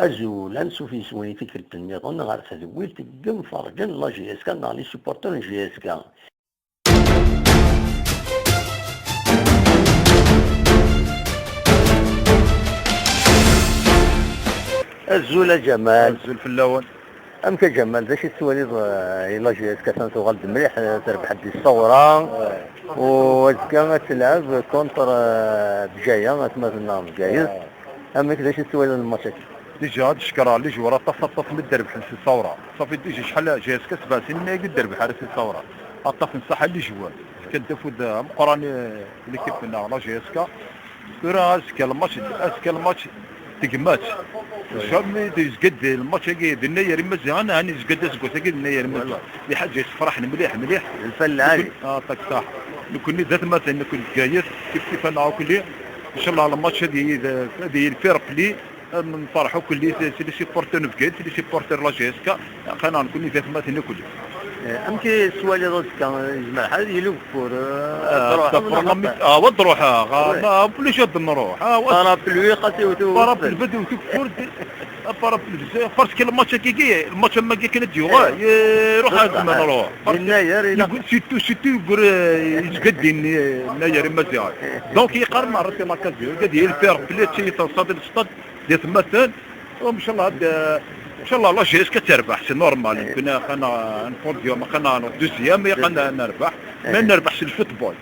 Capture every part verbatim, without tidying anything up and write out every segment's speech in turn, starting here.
Azul, ansuf yes-wen i tikkelt nniḍen ɣer tedwilt n yimferǧen n la J S K neɣ les supporters n J S K. Azul a Ǧamal. Azul fell-awen. Amek a Ǧamal, d acu i tettwaliḍ, eh, i la J S K atan tuɣal-d mliḥ, eh, terbeḥ-d di Ṣawra, u azekka ad telɛeb contre, eh, Bgaya, atmaten-nneɣ n Bgayet. Amek, d acu i tettwaliḍ n lmatch-agi? Déjà, ad d-cekkreɣ les joueurs aṭas, aṭas mi d-rebḥen si Ṣawra. Safi déjà acḥal J S K sebɛ snin agi ur d-terbeḥ ara si Ṣawra. Aṭas n ṣṣaḥa les joueurs. Fkan-d afud ameqqran i l'équipe-nneɣ, la J S K. Tura azekka lmatch, azekka lmatch tegmat. Jamais d-yezga-d lmatch-agi d Nnayer Imaziɣen, ɛni yezga-d aseggas-agi d Nnayer Imaziɣen. Di ḥaǧa yessefraḥen mliḥ, mliḥ. Lfal lɛali. Ah, tak saḥ. Nekkni d atmaten, nekkni d Bgayet, kif kif aneɣ akk-nni. Inchallah lmatch ad yili d, ad yili fair play. Ad nferḥ akk-nni, si, si les supporters n Bgayet, si les supporters n la J S K. Aql-aneɣ nekkni d atmaten akk-nni. Eh, amek i tettwaliḍ azekka? Yezmer ḥal ad yili ugeffur, eh, ad truḥeḍ neɣ aṭas? Ah, wa d-ruḥeɣ, ah, ma, obligé ad nruḥ. Ah, wa- Parapluie, xas iwet ugeffur. Parapluie, ad iwet ugeffur, di-, ah, parapluie, parce que lmatch-agi, lmatch am wagi kan ad d-yuɣal, eh, iruḥ ad ma nruḥ. Yennayer, ilaq. Surtout, surtout, yeggur, eh, yezga-d yennayer Imaziɣen. Donc, yeqqar ma arrêté l'occasion, ad yili fair play, ad teḍṣa di lestad, di atmaten. Inchallah, ad, inchallah, la J S K ad terbeḥ, c'est normal. Nekkni aql-aneɣ en podium, aql-aneɣ deuxième, aql-aneɣ nerbeḥ. Ma nerbeḥ s le football.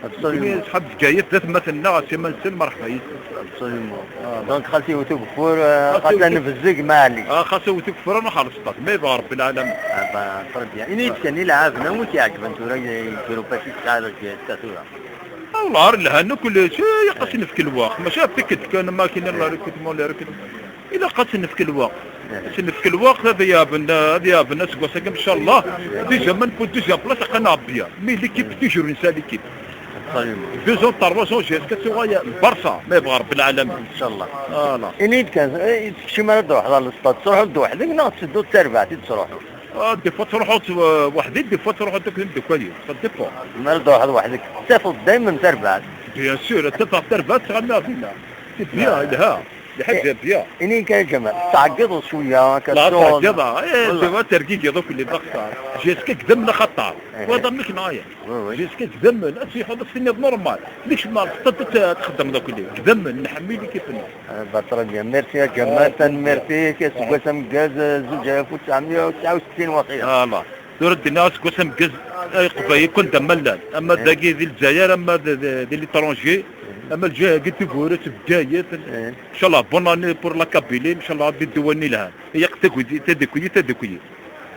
Absolument. Nekkni ṣṣḥab Bgayet, d atmaten-nneɣ, si ma nsel, merḥba yis-sen. Absolument. Donc, xas iwet ugeffur, eh, xas ad nebzeg, maɛlic. Ah, xas iwet ugeffur, ad nruḥ ɣer lestad. Ma yebɣa Rebbi lɛalamin. Ah, bah, très bien. Ini-d kan, ilɛaben, anwa i k-iɛeǧben tura, i grupp-agi tesɛa la J S K tura? Ah, والله, ar lhan akk, yeqqas nefk lweqt. Mačči tikkelt kan, ma kien la recrutement, la recrutement. Ilaq ad s-nefk lweqt. Ad s-nefk lweqt, ad yaben, ad yaben aseggas-agi, inchallah. Déjà, ma newwi deuxième place, aql-aneɣ bien. Mais l'équipe, toujours une seule équipe. Absolument. Deux ans, trois ans, jusqu'à tuɣal Barça, ma yebɣa Rebbi lɛalamin. Inchallah. Voilà. Ini-d kan, eh, keččim ara d-truḥeḍ ɣer lestad, tettruḥuḍ-d weḥd-k neɣ tettedduḍ d tarbaɛt i d-tettruḥuḍ? Ah, des fois ttruḥuɣ-d, eh, weḥd-i, des fois ttruḥuɣ-d akked imdukal-iw. Ça dépend. Mi ara d-truḥeḍ weḥd-k, tettafeḍ daymen tarbaɛt. Bien sûr, ttafeɣ tarbaɛt, ttɣamaɣ dinna. C'est bien, yelha. Lḥaǧa bien. Ini-yi kan a Ǧamal, tettɛeggiḍeḍ cwiya, akka la, tsuɣeḍ. Tettɛeggiḍ, ah, eh, des fois tergigiḍ akk-nni d axeṣṣar. Jusqu'à gdam la xaṭer. Eh. Wa d amek neɣ aya. Oui, oui. Jusqu'à gdam, ad tṛuḥeḍ ad as-tiniḍ normal. Nekk ma txeddmeḍ akk-nni. Gdam, nḥemmel-ik i tenna. Ah, bah, très bien. Merci a Ǧamal, tanemmirt-ik, aseggas ameggaz, zuǧ alaf u tesɛemya u tesɛa u settin waxila. Voilà. Tura d-nniɣ aseggas ameggaz, ay Qbayel, kul d amalal. Ama dagi di Lezzayer, ama d, d, di l'étranger, ama lǧiha-agi Tiburet, Bgayet. Inchallah, bonne année pour la Kabylie, inchallah, Rebbi ddewwan ilhan. Yaq tagudi, tadukyi, tadukyi.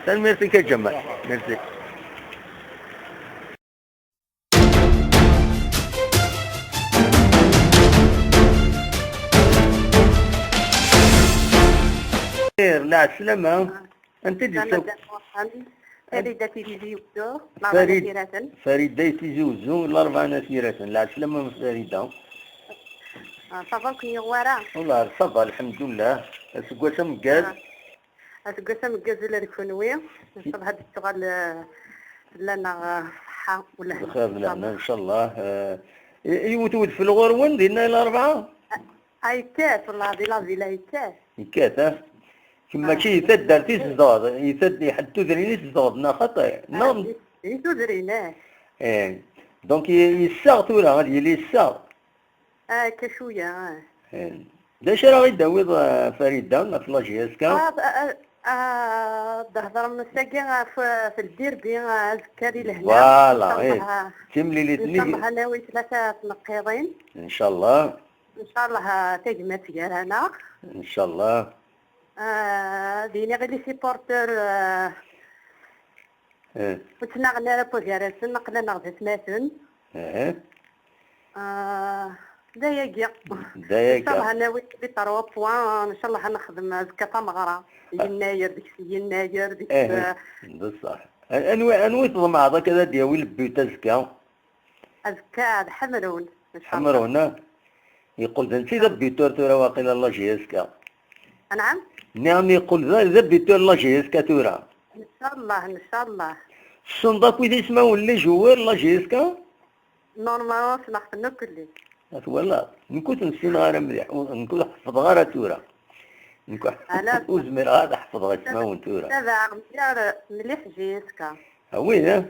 Tanemmirt-ik a Ǧamal. Merci. Lɛeslama. Anta i d-yessawlen? Farida Tizi Uzzu, Laṛebɛa n At Yiraten. Farida i Tizi Uzzu, Laṛebɛa n At Yiraten. Lɛeslama a Farida. Ah, ça va, ur ken-yuɣ wara? Wala, ça va, lḥemdullah. Aseggas ameggaz. Ah. Aseggas ameggaz ula d kenwi. Ncallah ad d-tuɣal, eh, fell-aneɣ, eh, ṣṣeḥḥa u lehna. Bxir d lehna, ncallah. Eh, i-, iwet wedfel ɣur-wen dinna i Laṛebɛa? Ah, yekkat, wallah, di la ville yekkat. Yekkat, ah? Kemm mačči di taddart i tzedɣeḍ, i tad-, i ḥedd tudrin i tzedɣeḍ, neɣ xaṭi? Neɣ di, di tudrin, eh. Eh, donc, i-, yessaɣ tura, ad yili yessaɣ. Ah, akka cwiya, ah. Eh, d acu ara ɣ-id-tawiḍ, a Farida, ɣef la J S K? Ah, ah, ah, ah, d-hedrem ass-agi ɣef, ɣef ldirbi, ah, azekka di lehna. Voilà, eh. Ncallah, ah, timlilit-nni. Ncallah ad nawi tlata tneqqiḍin. Ncallah. Ncallah, ah, tagmat gar-aneɣ. Ncallah. Ah, ad iniɣ i les supporters, ah, eh, ur ttnaɣen ara akk gar-asen, aql-aneɣ d atmaten. Eh. Ah, d ayagi. D ayagi. Ncallah ad nawi les trois points, ncallah ad nexdem azekka tameɣra. Ah. Yennayer, deg-s yennayer, deg-s, eh, ah, d ṣṣeḥ. An-, anwa, anwa i tḍemɛeḍ akka ad d-yawi le but azekka? Azekka d Ḥemrun, ncallah. Ḥemrun, ah? Yeqqel d netta i d abuteur tura waqila n la J S K. Anɛam? Nniɣ-am yeqqel d, d abuteur n la J S K tura. Ncallah, ncallah. Tessneḍ akk ismawen n les joueurs n la J S K? Normalement, ssneɣ-ten akk-nni. Twalaḍ? Nekk ur ten-ssineɣ ara mliḥ, ur, nekk ur ḥeffḍeɣ ara tura. Nekk ur zmireɣ ad ḥefḍeɣ ismawen tura. Tabaɣ mliḥ, mliḥ J S K. A win, eh?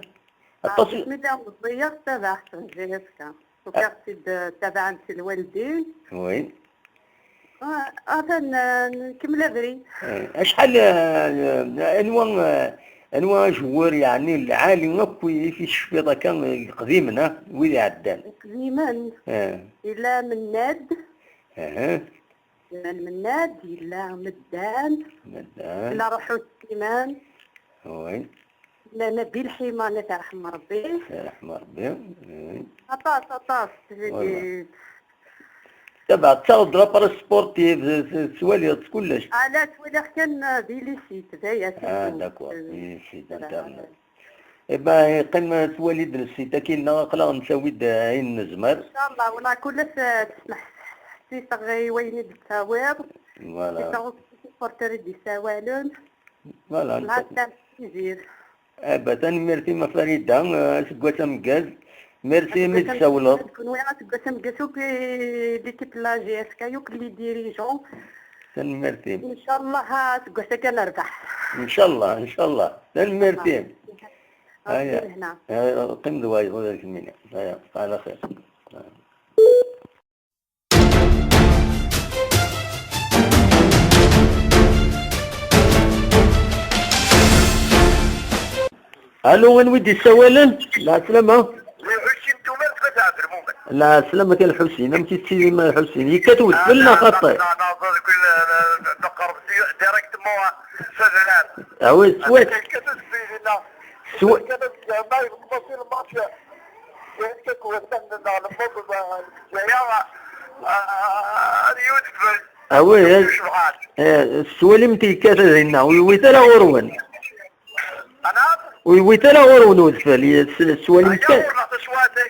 Aṭas. Mi d-am ẓẓiyeɣ tabaɣ J S K. Ufiɣ-tt-id, eh, tabaɛent lwaldin. Oui. Ah, atan, eh, nkemmel abrid. Eh, acḥal, eh, anwa, eh, anwa ajewwur, yeɛni, lɛali akk i t-tecfiḍ akka, eh, iqdimen, ah, wid iɛeddan? Iqdimen. Eh. Yella Mennad. Aha. Yella Mennad, yella Meddan. Meddan. Yella Ruḥu Sliman. Oui. Llan Nabil Ḥima, ad t-yerḥem Rebbi. Yerḥem Rebbi. Oui. Aṭas, aṭas, voilà. Tabaɛt, taɣeḍ la presse sportive, t-, t-, tettwaliḍ kullec? Ah, la, ttwaliɣ kan, euh, di les sites, d aya, c'est tout. Ah, d'accord, euh, di les sites internet. Eh ben, yeqqim, euh, twali-d le site-agi-nneɣ, aql-aɣ nettawi-d, euh, ayen nezmer. Inchallah, wala, kul ass, euh, tesmeḥ-, ḥsiseɣ i wayen i d-tettawiḍ. Voilà. Ḥsiseɣ akk supporter i d-yessawalen. Voilà, la, netta-, c'est un plaisir. Eh ben, tanemmirt-im a Farida, eh, aseggas ameggaz. Merci imi d-tsawleḍ. Kunwi aseggas ameggaz akk i l'équipe de la J S K, akk les dirigeants. Tanemmirt-im. Inchallah aseggas-agi ad nerbeḥ. Inchallah, inchallah. Tanemmirt-im. Aya. Aya, qqim d wayeḍ, ur ak-mmini. Aya, ala xir. Alo, anwa i d-yessawalen? Lɛeslama. Lḥusin Tumert, At Ɛebdelmumen. Lɛeslama-k a Lḥusin, amek i tettilim a Lḥusin? Yekkat wedfel neɣ xaṭi? Neqreb directement s adrar. Awi, swat. Yekkat udfel dinna. Swa- Kan ad tgama yebṭel si lmatch. Kan ad tgama, ah, ah, ah, ad yudfel. Awi, eh, eh, tettwalim-t yekkat dinna, ur yewwit ara ɣur-wen. Ur yewwit ara ɣur-wen udfel, s-, tettwalim-t kan.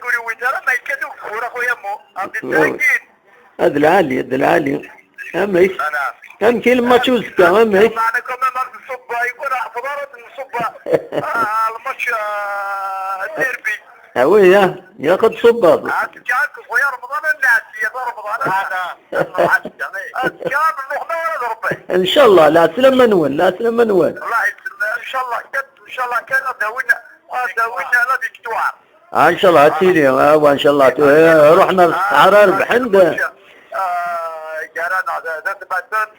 Ur yewwit ara, ma yekkat ugeffur, a xuya Mo. Ad d-ittɛeggin. Ah, d lɛali, d lɛali. Amek? Amek i lmatch uzekka, amek? Meɛna quand même, ad nṣubb, yekun ḥefḍ ara ad nṣubb, ah, lmatch, ah, derby. Awi, ya, ya, ad tṣubbeḍ. Azekka, akk xuya Remḍan, ad nɛeddi, ya Remḍan, ad, ad nruḥ azekka. Azekka, ad nruḥ ma ara d Rebbi. Incallah, lɛeslama-nwen, lɛeslama-nwen. Allah yesselmek, incallah kan, incallah kan, ad d-awin, ad d-awin la victoire. Ah, incallah, ad tili, ah, wa, incallah, tu-, eh, ruḥen ar, ah, ar rebḥen. Ah, gar-aneɣ, d, d atmaten.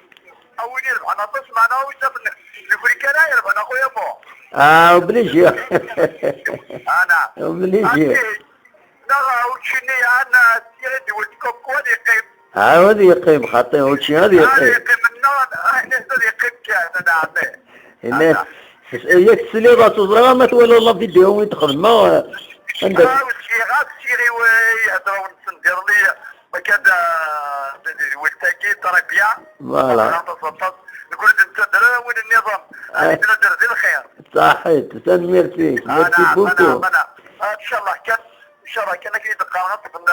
A win irebḥen aṭas, meɛna ur ittaf n-, nekkni kan ara irebḥen, a xuya Mo. Ah, obligé. Ana. Obligé. Neɣ učči-nni, ah, n-, tira d-iwet koko ad yeqqim. Ah, ad yeqqim, xaṭi, učči ad yeqqim. Ad yeqqim, nneɣ, ah, ad yeqqim kan, a ɛemmi. Yak tesliḍ-as, ur ẓriɣ ma twalaḍ la vidéo i d-xedmeɣ, eh, anda. Ah, ur sliɣ, ah, sliɣ i, eh, ihedren-nsen diḍelli, ma kan, ah, d, d, d weltagi, très bien. Voilà. Aṭas, aṭas. Nekk ur d-nettader ara win nniḍen. Ah, nettader di lxir. Saḥit, tanemmirt-ik. Merci beaucoup. Ana, ana. Ah, incallah kan, incallah kan akken i d-qqareɣ ad ṭṭfen, ah,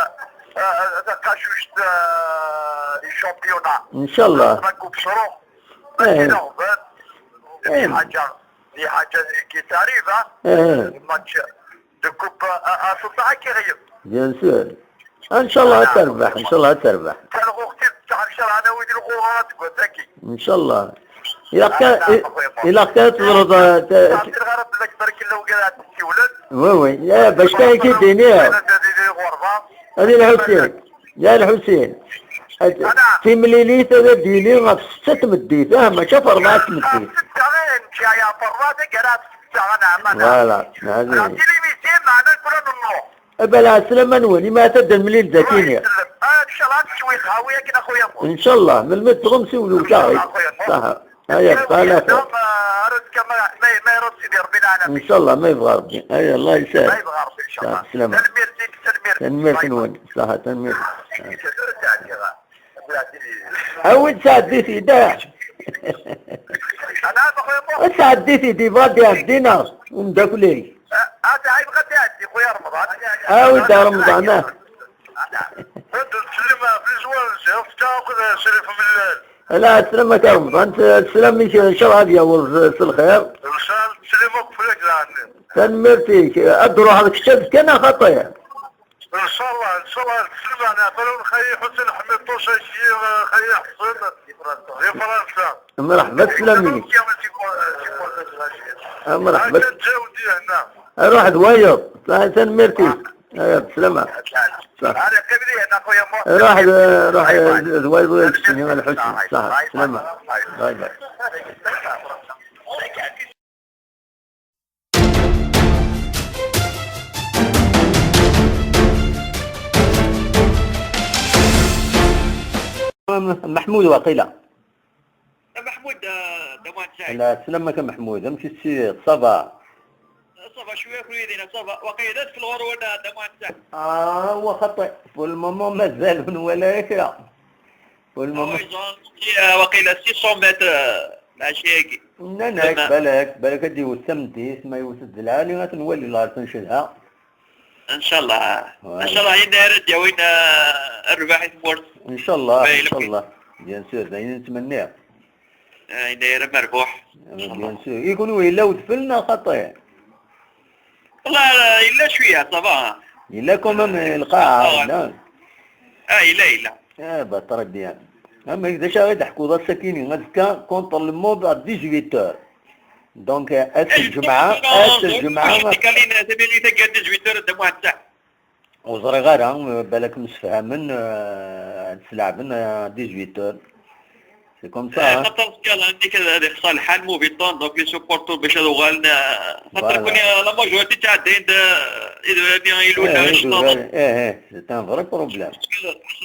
ah, taqacuct, ah, di championnat. Incallah. Tṛakku bcru. Eh. Mačči d aɣbel. Eh. Di ḥaǧa. Di ḥaǧa qui t'arrive, ah. Eh. Match de coupe, ah, ah, ah, ṣṣeɛṣa qui arrive. Bien sûr. Incallah ad terbeḥ, incallah ad terbeḥ. Talɣuɣt i d-tesɛa ncallah ana wid lɣuɣa deg wass-agi. Incallah. Ilaq kan, ah, ilaq kan ad teẓreḍ, ah, ta-, ur ɣara belli akbar killa wigad ad d-siwlen. Oui, oui. Eh, bac kan i k-id-iniɣ. Ad ilḥu Lḥusin. Ya Lḥusin, ad, ana, timlilit ad d-yili ɣef setta tmeddit, ah, mačči ɣef rebɛa tmeddit. Ɣef setta, eh, neǧǧa ya ɣef rebɛa, taggara ɣef setta, ana, ana. Voilà, neɛni. Ɣef tilivizyu, meɛna nekk ur nennuɣ. Aba lɛeslama-nwen, imi ad d-nemlil dakini. Ah, incallah, ad neswi lqahwa akken, a xuya Mo. Incallah, melmi d-tɣum siwel-d-aɣ-d. Incallah, a xuya Mo. Saḥa. Aya, bqaw ɛla xir. Ara d-kama, ma, ma iṛuḥ Sidi Ṛebbi lɛalamin. Incallah, ma yebɣa Ṛebbi. Aya, Allah yesɛed. Ma yebɣa Ṛebbi, incallah. Saḥa, slama. Tanemmirt-ik, tanemmirt. Tanemmirt-nwen. Saḥa, tanemmirt. Awi-d sɛeddi-t-id, ah. Ana, a xuya Mo. Sɛeddi-t-id, yebɣa ad d-iɛeddi neɣ umeddakel-ik? Ah, ah, yebɣa ad d-iɛeddi, xuya Remḍan. Awi-d a Remḍan, ah. Ad d-nsellem ɣef Lezwar n Zirefka akked Crif Mellal. Ala, sslam-ak a Remḍan, sslam-ik, ncallah ad yaweḍ s, s lxir. Ncallah, ttsellim akk fell-ak daɣen. Tanemmirt-ik. Ad d-ruḥeḍ kečč azekka neɣ xaṭi? Ncallah, ncallah, ad tselem ɛni ɣef Xayi Ḥusin Ḥmiṭuc, akyi, Xayi Ḥsen, di Fransa. Mṛeḥba, teslam-iyi. Mṛeḥba. Akka ǧawdi hna. Ruḥ d wayeḍ. Tanemmirt-ik. Aya, bslama. Ruḥ d, ruḥ d wayeḍ, Lḥusin. Ṣaḥa, bslama. Bye bye. Meḥmud waqila. Meḥmud, eh, d amuɛen Saɛid. La, slam-ak a Meḥmud, amek i tessidiḍ, ça va? Ça va, cwiya, kunwi dinna, ça va. Waqila d afelɣur wala d amuɛen Saɛid. Ah, wa xaṭi, pour le moment mazal ur nwala ara kra. Pour le moment. Ah, waqila six cents mètres, eh, lɛecya-agi. Nnan-ak, balak, balak ad d-iwet tameddit, ma iwet-d lɛali, ad t-nwali lɣar s ncedha. Ncallah. Ncallah, yenna ara d-yawin, eh, rrbeḥ i tmurt. Ncallah, ncallah. Bien sûr, d ayen nettmenni. Eh, yenna ara merbuḥ. Eh, bien sûr. I kunwi yella udfel neɣ xaṭi? Wallah, yella cwiya, ça va. Yella quand même lqaɛa, yella. Ah, yella, yella. Ah, bah, très bien. Amek d acu ara d-teḥkuḍ ass-akini, azekka, contre le Maube à dix-huit heures. Donc, euh, ass n lǧemɛa, ass n lǧemɛa. Kalin, tamilit-agi à dix-huit heures, d amuɛen Saɛid. Ur ẓriɣ ara, euh, balak msefhamen, euh, ad sleɛben, euh, à dix-huit heures. C'est comme ça, hein. Xaṭer tgal, عندك ad ixṣer lḥal, mauvais temps, donc les supporters bac ad uɣalen, euh, xaṭer, voilà, kuni, euh, la majorité ttɛeddayen-d, euh, idurar-nni ilulan, eh, idurar, eh, eh, c'est un vrai problème.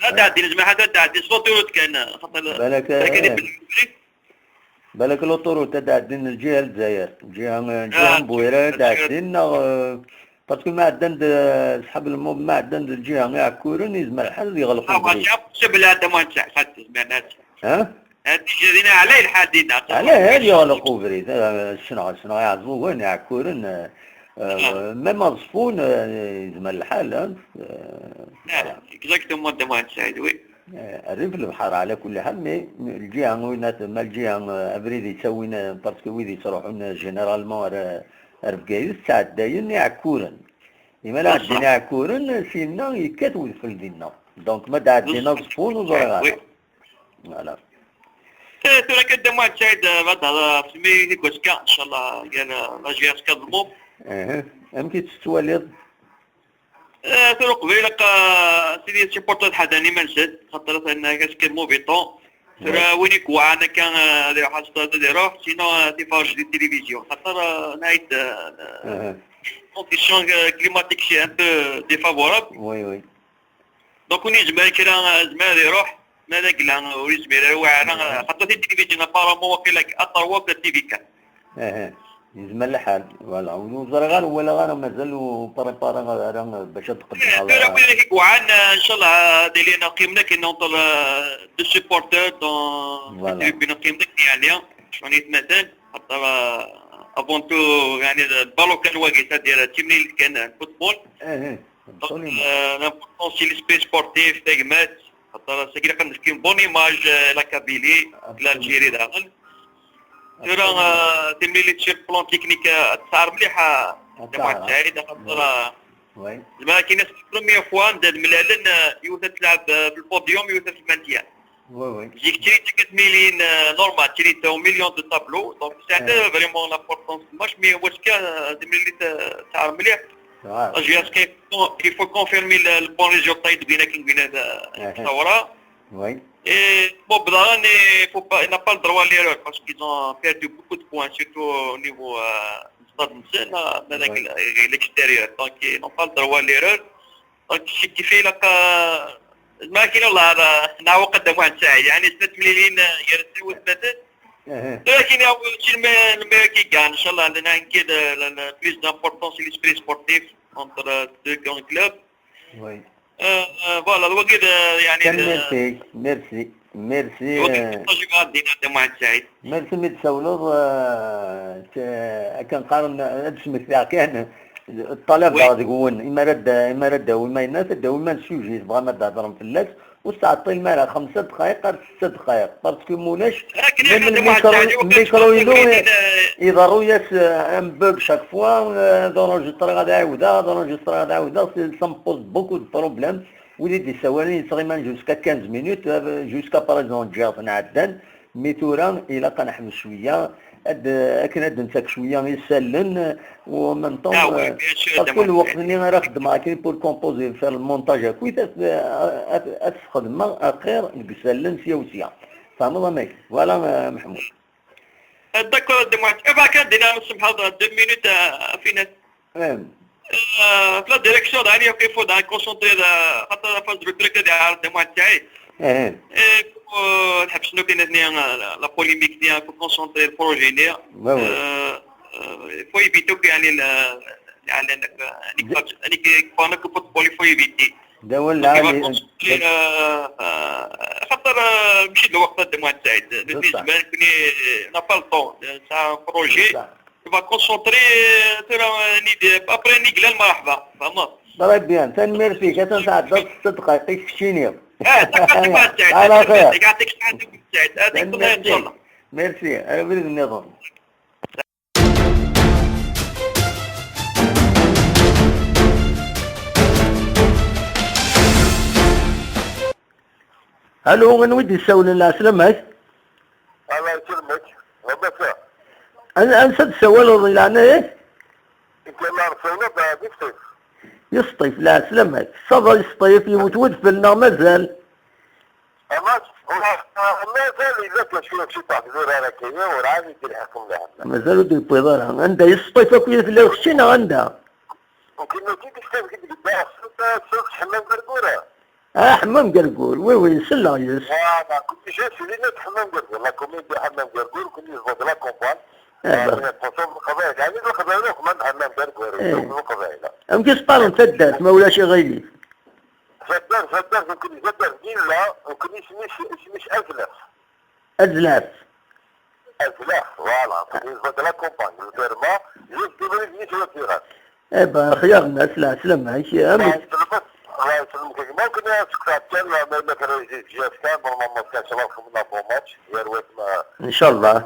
Ad tɛeddi, lezma ḥaca ad tɛeddi s l'autoroute kan, xaṭer, balak, balak ad, eh, ibeddel. Balak l'autoroute ad tɛeddi n lǧiha n Lezzayer, lǧiha, lǧiha n Bwira ad tɛeddi, neɣ, euh, parce que ma ɛeddan-d, euh, ṣḥab lmub, ma ɛeddan-d lǧiha Iɛekkuren, yezmer lḥal ad yeɣleq ubrid. Sebla d amuɛen Saɛid, xaṭi, zmer ad, ha? Ad tijja dinna ɛlay lḥal dinna. Ɛlay, ad yeɣleq ubrid, euh, ssneɣ, ssneɣ Iɛeẓẓugen, Iɛekkuren, euh, euh, même Aẓeffun, euh, yezmer lḥal, hein, euh, voilà. Exactement, d amuɛen Saɛid, oui. Eh, rrif lebḥer ɛla kulli ḥal, mais lǧiha, winat, ma lǧiha, eh, abrid yettawin, eh, parce que wid yettruḥun, eh, généralement ar, ar Bgayet, ttɛeddayen Iɛekkuren. Imi ara ɛeddin Iɛekkuren, eh, syenna yekkat wedfel dinna. Donc, ma d-ɛeddin Aẓeffun, ur ẓriɣ ara. Oui. Voilà. Eh, tura kan d amuɛen Saɛid, eh, ad d-, eh, ɣef tmirin n wass-a, ncallah, gar, eh, la J S K d lmub. Aha. Amek i tt-tettwaliḍ? Eh, tura uqbel ilaq, eh, sidi supporter ad ḥadren iman-nsen, xaṭer atan, eh, ass-a mauvais temps. Tura win i iwɛan akka, eh, ad iruḥ ar stade ad iruḥ, sinon, eh, ad iferrej di tilivizyu. Xaṭer, eh, nɛid, eh, condition, eh, climatique c'est un peu défavorable. Oui, oui. Donc, win yezmer kra, eh, yezmer ad iruḥ, ma d agla, ur yezmir ara, wa ara, xaṭer tilivizyu apparemment waqila à trois de T V quatre. Aha, yezmer lḥal, voilà, ur ẓriɣ ara, ur walaɣ ara, mazal ur prépareɣ ara bac ad qeddmeɣ. Eh, tura wid i iwɛan, eh, ncallah, ad ilin qqimen akken entre, eh, deux supporters, dans, voilà, les tribunes qqimen akken, yeɛni, cɣel yetmaten, xaṭer, eh, avant tout, yeɛni, le ballon kan wagi, c'est-à-dire, d timlilit kan, eh, football. Eh, eh, donc, absolument, eh, l'important, c'est l'aspect sportif, tagmat, xaṭer ass-agi ilaq ad nefk une bonne image, euh, la Kabylie, l'Algérie daɣen. Tura, euh, timlilit sur le plan technique, euh, ad tesɛer mliḥ, euh, Jameɛ Saɛid, axaṭer, euh, zmer akin, c'est la première fois anda d-mlalen, euh, yiwet ad telɛeb, euh, في le podium, yiwet في le maintien. Oui, oui. Zik ttili d timlilin, euh, normal, ttili au milieu de tableau, donc c'est vraiment l'importance du match, mais wass-a, euh, timlilit, euh, tesɛer mliḥ. Parce que il faut confirmer le, le bon résultat i d-wwin akken, win ad, euh, ttawra. Oui. Et bon, daɣen, il faut pas, il n'a pas le droit à l'erreur parce qu'ils ont perdu beaucoup de points, surtout au niveau, euh, du stade nsen, euh, l'extérieur. Donc, ils n'ont pas le droit à l'erreur. Donc, c'est ce qui fait, là, que, ma كاين والله هذا نعوق قدام واحد ساعة، يعني، ثلاث مليون يرسل وثلاثة. لكن c'est le meilleur qui gagne, إن شاء الله. عندنا كده plus d'importance, l'esprit sportif entre deux grands clubs. Oui. Euh, euh, voilà, الوقت، euh, يعني, euh, merci, merci, merci, الوقت, euh, التجربة دينا عند واحد سعيد. Merci mi d-tsawleḍ, euh, t-, akken qqaren, ad d-smektiɣ kan, ṭṭalabeɣ deg-wen, imi ara d-, imi ara d-tawim ayen, ad d-tawim ayen sujet tebɣam ad d-thedrem fell-as, Ur tettɛeṭṭilem ara xemsa ddqayeq ar setta ddqayeq, parce que mulac, akken même akken le micro, le micro-inu, eh, iḍerru-yas, eh, un bug chaque fois, eh, ad enregistreɣ ad ɛiwdeɣ, ad enregistreɣ ad ɛiwdeɣ, c'est, ça me pose beaucoup de problèmes. Wid i d-issawalen yettɣiman jusqu'à quinze minutes, eh, jusqu'à présent ǧǧiɣ-ten ɛeddan, mais tura ilaq ad neḥbes cwiya, ad, akken ad d-nfak cwiya isallen, u en même temps, ah oui, eh, bien sûr, parce que lweqt-nni ara xeddmeɣ akken pour composer, faire le montage akkit, ad, ad, ad sxedmeɣ axir deg isallen sya u sya. Tfehmeḍ amek? Voilà, eh, Meḥmud. Eh, d'accord, de moi. Eh ben, kan dina, semḥeḍ, deux minutes, eh, Finas. Eh. Eh, في la direction, دعني، il faut, دعني، concentrer, eh, خاطر la phase de retrait كذا عارف، de moi, تاعي. Eh. Eh, faut, eh, نحبس نوكي نتني، eh, la, la polémique, دي، faut concentrer le projet, دي. Ouais, ouais. Eh, eh, faut éviter, يعني، ال-، يعني، انك، يعني، كي تكون football، faut éviter. Donc, il va concentrer, eh, eh, خاطر, eh, ماشي الوقت هذا، de moi, سعيد. بالنسبة لك، on n'a pas le temps. C'est un projet. Il va concentrer, euh, sur, euh, une idée. Après, نقلة المرحبا. فهمت؟ Très bien. Tanemmirt-ik. Atan tɛeddaḍ ست دقائق, keččini. Eh, d'accord, d'accord, سعيد. على خير. يعطيك الصحة، سعيد. هذيك كلها إن شاء الله. Merci. Abrid nniḍen. Alo, anwa i d-yessawlen, lɛeslama-k? Allah yesselmek. Lɛeslama. An-, ansa d-tessawaleḍ, di leɛnaya-k? Nekk la nsawel-d di Sṭif. Di Sṭif, lɛeslama-k. Saḍa di Sṭif, yewwet wedfel neɣ mazal? Ama, mazal yella kan cwiya, cwiya taḥdura ara kaya, ur ɛad i d-ilḥiq mliḥ. Mazal ur d-yewwiḍ ara. Anda, di Sṭif akk i telliḍ kečči neɣ anda? Nekk mačči di Sṭif, deg Dda Ɛeṣṣin, s Ḥemmam Gargura. Ah, Ḥemmam Gargur, oui, oui, selleɣ yes. Voilà, كنت جالس هنا في حمام قرقور، la commune de حمام قرقور, كنت يزبط la campagne. Eh, ah, ben. Leqbayel, يعني, Leqbayel, كمان حمام قرقور, eh, Leqbayel. Amek i s-qqaren taddart, ma ulac aɣilif? Taddart, taddart, nekkni taddart, Dilla, nekkni isem-is, isem-is Azlaf. Azlaf. Azlaf, voilà. Nekkni neẓẓa la campagne, le terma, juste devant l'église latérale. Eh ben, xyar nnas, lɛeslama-k, amek? Allah yesselmek, Allah yesselmek a gma, nekkni ad sekfeɣ kan, ma yella kra yezzi J F K, normalement, كان شباب خدمنا bon match, غير وقت ما. إن شاء الله.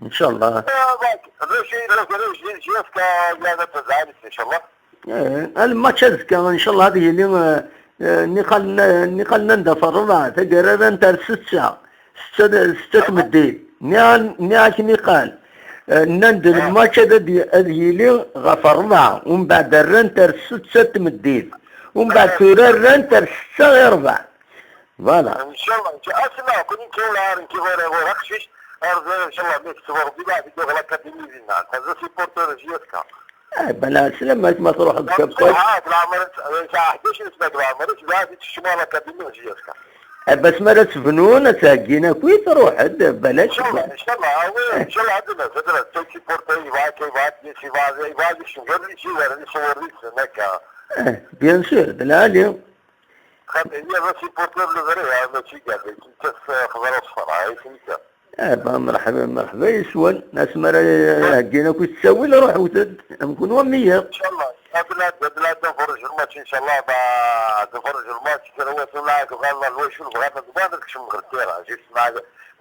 إن شاء الله. Eh, donc, le شيء اللي كان يجي J F K, يعني, تزعل, إن شاء الله. Eh, الماتش azekka, إن شاء الله, ad yili, eh, eh, nniqal n, nniqal n anda ɣef rrbeɛ, taggara rran-t ar setta, setta, setta tmeddit. Nniɣ-, nniɣ-ak nniqal, eh, nnan-d الماتش ad, ad, ad yili ɣef rrbeɛ, umbeɛd rran-t ar setta tmeddit, umbeɛd tura rran-t ar setta i rrbeɛ. Voilà. إن شاء الله, إن شاء الله. أسمع, كون يمكن ولا عارف كيف ولا, ولا خشيش, عارف, إن شاء الله, ميك سوار بلا في دور l'académie ديالنا. هذا supporter J F K. Eh, ben, lɛeslama-k, ma truḥeḍ كابتن. آه, بالعمر, ساعة حداش نسمع بالعمر, بعد تشمال l'académie J F K. Eh, بس ما تبنون, تهجينا كويس, روح, بلاش. إن شاء الله, إن شاء الله, آه, oui, إن شاء الله, عندنا, عندنا, تي supporter, يبغى, يبغى, يبغى, يبغى, يشوف غير اللي يجي, غير اللي يصور لي هناك. Eh, bien sûr, de la Ligue. خاطر هي الراسي بورتور الغريبة، ماشي كاع، كنت في خضرة وصفرة، هاي فهمتها. Eh ben, مرحبا, مرحبا يسوان. ناس ما راه هاكينا كنت تسوي لروح وتد. نكون ومية. إن شاء الله. هاد الهدف، هاد الهدف نفرج الماتش إن شاء الله. بعد نفرج الماتش، كروات ولا كبغانا الواش، ولا بغانا، بغانا نكشم غير التيران. جيت مع،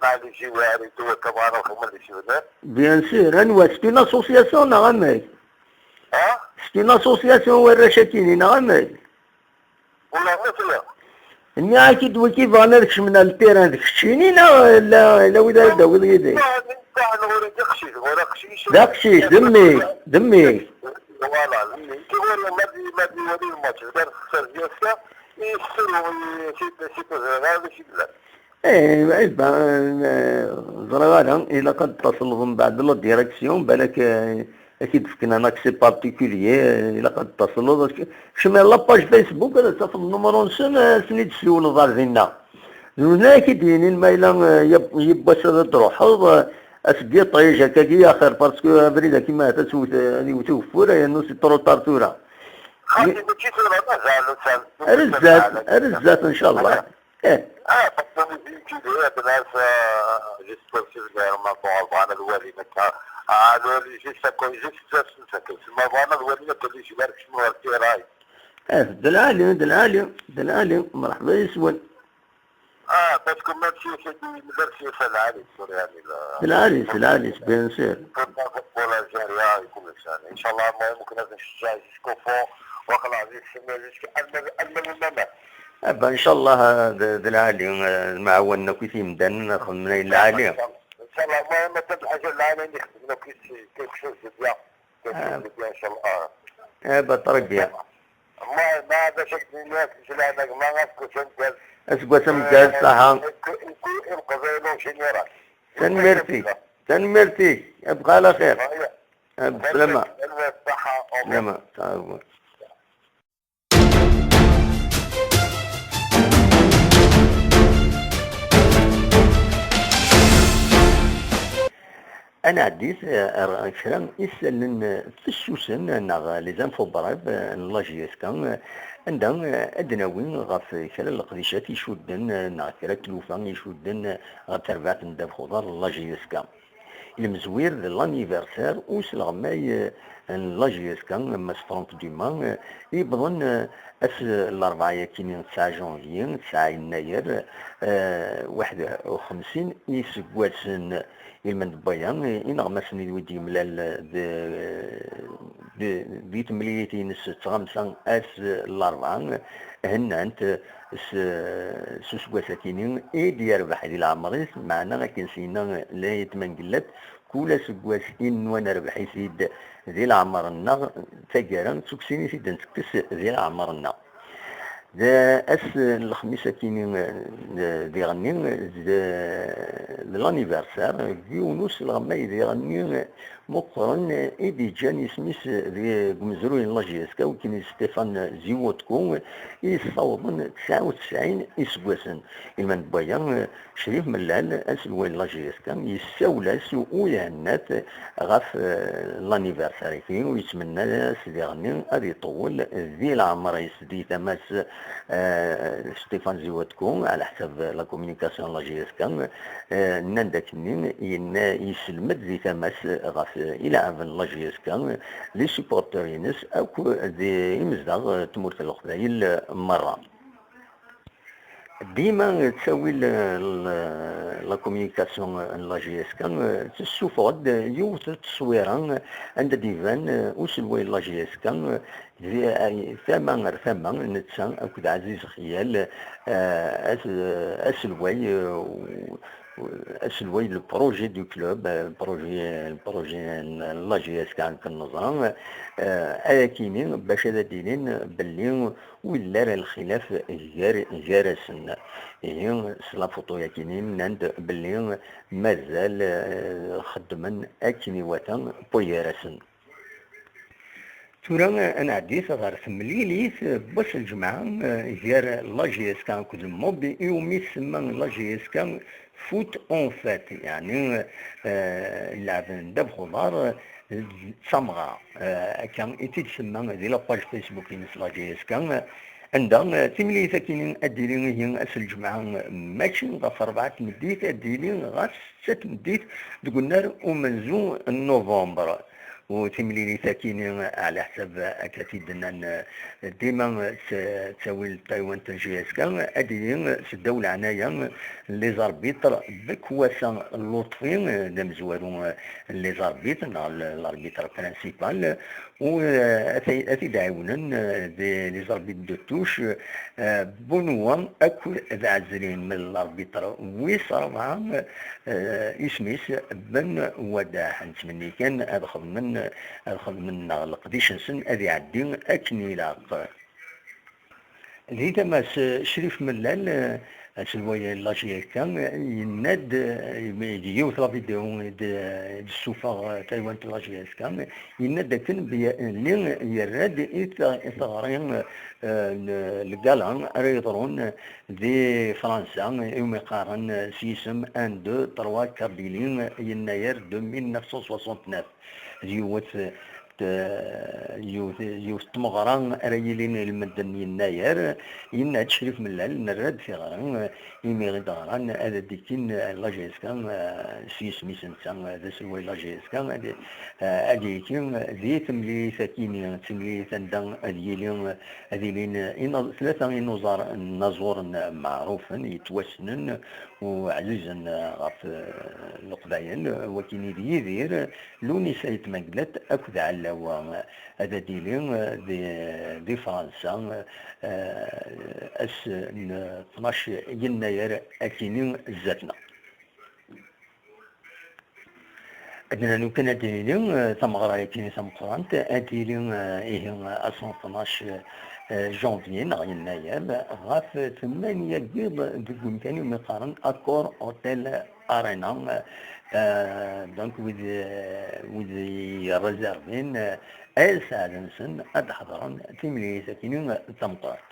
مع لي جيواري، تو كبغانا نخمم لي جيواري. Bien sûr, أنوا, c'est une association, نعم. ها؟ C'est une association, وين راه شاكيني, نعم. والله ما فيها. نياكي دويكي فانا داكشي من التيران داك الشيني لا لا لا ولا لا ولا يدي. لا، لا، لا، غير داكشي، غير داكشي. داكشي، دمي، دمي. فوالا، دمي. كي غير ما دي، ما دي ولي الماتش، دار خسر ديالك، يسر ويسيب، يسيب، هذا شي بلاد. ايه، ايه، با-، آه، ضروري، الا قد تصلوا من بعد لا ديريكسيون، بالك، آه، أكيد فكنا un accès particulier, إلا قد تصلوا، كشما la page Facebook, هذا تاخذ النمرو نسن، آه، سني تسولوا ضار دينا. زوجنا أكيد ينين ما إلا، آه، يب-، يبا سادة تروحوا، آه، أسقي طيج هكاكي يا خير، parce que أبريد كيما هذا توت، آه، هذه وتوفر، آه، إنه c'est trop tard تورا. خاطي ماشي تورا، مازال، مازال. رزات، رزات إن شاء الله. إيه. آه، بطل يجي كده، بناس، آه، جيست بوسيبل، ما بغانا الوالي نكا. آه، الوالي جيست كوي، جيست جاست نسكت. ما بغانا الوالي نكا اللي يجي بارك شنو هالكي راي. إيه، دلالي، دلالي، دلالي، مرحبا يسون. Ah, parce que même si c'est du, même si c'est العريس، يعني، لا. العريس، العريس، bien sûr. Pour, pour l'Algérie, يكون لسان. إن شاء الله، المهم، كنا نشجع jusqu'au fond، واقع العزيز، سمي jusqu'à ألم، ألم الممات. إيه بقى، إن شاء الله، آه، ذ-، ذ العالي، آه، معاوننا كي في مدن، خدمنا إلى العالي. إن شاء الله. إن شاء الله، المهم، ما تبحث العالي، نخدم لك كي، كي خصوص بيان. كي آه. خصوص بيان، إن شاء الله. إيه بقى، très bien. Moi, ma da shek dinyak, jilana gma, aseggas ameggaz. Aseggas ameggaz, ṣaḥa. Imeqzayen en général. Tanemmirt-ik. Tanemmirt-ik. Abɣa ala xir. Absalama. Ṣaḥa. Salama. Ṣaḥa. Ad nɛeddi, eh, ar kra n yisallen, eh, fessusen, eh, neɣ les infos brèves, eh, n la J S K, eh, anda, eh, ad d-nawi ɣef kra n leqdicat icudden, eh, neɣ kra n tlufa icudden, eh, ɣer terbaɛt n ddabex uḍar n la J S K. Ilmezwir d l'anniversaire usleɣmay, eh, n la J S K, Mass Franck Dumas, eh, yewwḍen, eh, ass n larebɛa-yagi-nni tesɛa janvier, tesɛa yennayer, eh, waḥed u xemsin iseggasen. Ilmend n waya, ineɣmasen d wid yemlal d, d, di temlilit-ines d tɣamsa ass n larebɛa, hennant s, s useggas-akini i d-yerbeḥ di leɛmer-is, meɛna akken s-yenna Layt Mengellat, kul aseggas i nwan rrbeḥ-it-id di leɛmer-nneɣ, taggara d tuksin i t-id-ntekkes di leɛmer-nneɣ. D ass n lexmis akini, eh, diɣenni, d, d l'anniversaire, d yiwen usleɣmay diɣenni meqqren i d-yeǧǧan isem-is deg umezruy n la J S K, akken d Stéphane Ziwotko, i yessawḍen tesɛa u tesɛin iseggasen. Ilmend n waya, Crif Mellal, aselway n la J S K, yessawel-as u ihenna-t ɣef, eh, l'anniversaire-agi, u yettmenna-as diɣenni ad iṭewwel di leɛmer-is. Di tama-s, eh, Stéphane Ziwotko, ɛla ḥsab la communication n la J S K, eh, nnan-d akkenni, yenna, yesselmed di tama-s ɣef ileɛben n la J S K, les supporters-ines akk d imezdaɣ n tmurt n Leqbayel merra. Dima ttawil, eh, l-, la communication n la J S K, eh, tessufeɣ-d yiwet n tteswira anda d-iban, eh, uselway n la J S K, eh, di, eh, tama ar tama, netta akked Ɛziz Xiyal, eh, as-, aselway, eh, u-, u-, aselway, le projet du club, eh, le projet, le projet n la J S K akken neẓra, eh, ayakini bac ad d-inin belli ur yelli ara lxilaf gar, gar-asen. Ihi, s la photo-yagi-nni, nnan-d belli mazal, eh, xeddmen akken iwata n waygar-asen. Tura, eh, ad nɛeddi ɣer temlilit, eh, n wass n lǧemɛa, eh, gar la J S K akked Mob, iwumi tsemma la J S K foot en fête, yeɛni, eh, lɛeb n ddabex uḍar, eh, d tameɣra. Eh, akka i tt-id-semma di la page Facebook-ines la J S K, eh, anda, eh, timlilit-agi ad d-tili ihi ass n lǧemɛa, eh, mačči ɣef rebɛa tmeddit, ad d-tili ɣef setta tmeddit deg unnar umenzu n novembre. U timlilit-agi, eh, ɛla ḥsab akka t-id-nnan, eh, dima, eh, tt-, ttawil taywant n J S K, ad d-tili, eh, seddaw leɛnaya, eh, les arbitres, Bekwasa Lutfi, eh, d amezwaru, eh, les arbitres, neɣ l-, l'arbitre principal, u, eh, ad t-, ad t-id-ɛiwnen, eh, des, les arbitres de touche, eh, Benoît akked Ɛezrin, ma d l'arbitre wis rebɛa, eh, isem-is Ben Wadaḥ. Nettmenni kan ad xedmen, ad xedmen neɣ leqdic-nsen ad iɛeddi akken ilaq. Di tama-s, Crif Mellal, eh, aselway n la J S K, eh, yenna-d, eh, di yiwet la vidéo i d-, i d-tessufeɣ, eh, taywant n la J S K, yenna-d akken belli yerra-d i t-, i teɣri, eh, n, n lgala ara yeḍrun di Fransa, iwumi qqaren, eh, s yisem un, deux, trois Kabylie, yennayer de mille neuf cent soixante-neuf. D yiwet, eh, yiwet n tmeɣra ara yilin i lmend n Yennayer, yenna-d Crif Mellal, nerra-d tiɣri, imi i d-ɣran ad d-ikkin la J S K, s yisem-is netta, d aselway n la J S K, ad, ad d-ikki di temlilit akkin, d timlilit anda ad yili, ad ilin inaẓ-, tlata inuẓar, inaẓuren meɛrufen, yettwassnen u ɛzizen ɣef Leqbayel, wakin i d Yidir, Lewnis Ayt Mengellat akked Ɛellawa, ad d-ili di, di Fransa, eh, ass n tnac Yennayer akkin zdat-neɣ. Ad nani kan ad d-nini, eh, tameɣra-agi tameqqrant, ad d-tili, eh, ihi, eh, ass n tnac, eh, janvier neɣ Yennayer, ɣef tmanya n yiḍ deg umkan umi qqaren Accor Hotel Arena. Eh, donc, wid, eh, wid yerrezervin, eh, ay sseɛd-nsen ad d-ḥeḍren timlilit-agi tameqqrant.